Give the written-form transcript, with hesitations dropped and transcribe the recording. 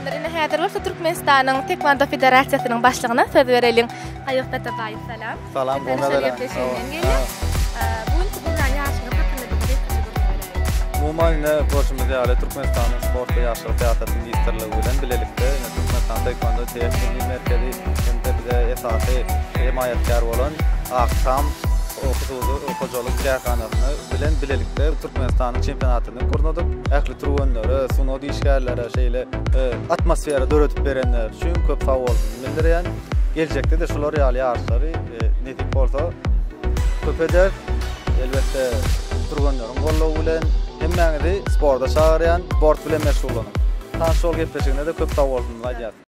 Myhmanlar, ine häzir bolsa Türkmenistanyň Taekwondo federasiýasynyň başlygyna söz bereliň. Haýyt Atabaýew, salam. Salam, Şol gepleşiginden gelýär. Bu günki gurnan ýaryşyňyz hakynda bize gysgaça gürrüň beräýiň. Umuman, ine görşümiz ýaly, Türkmenistanyň Sport we ýaşlar syýasaty ministrligi bilen bilelikde ine Türkmenistan Taekwondo TF Milli merkezi hem-de bize esasy hemaýatkär bolan Ak Tam hususy hojalyk kärhanasyny bilen bilelikde Türkmenistanyň çempionatyny gurnadyk. Ähli türgenlere, sungat işgärlere şeýle atmosfera döredip berenleri üçin köp sag bolsun bildirýän. Geljekde-de şular ýaly ýaryşlary nesip bolsa köp ederis. Elbetde türgenleriň goldawy bilen hemmäňizi sporta çagyrýan, sport bilen meşgullanyň. Tanyş bol gepleşigine-de köp sag bolsun aýdýas.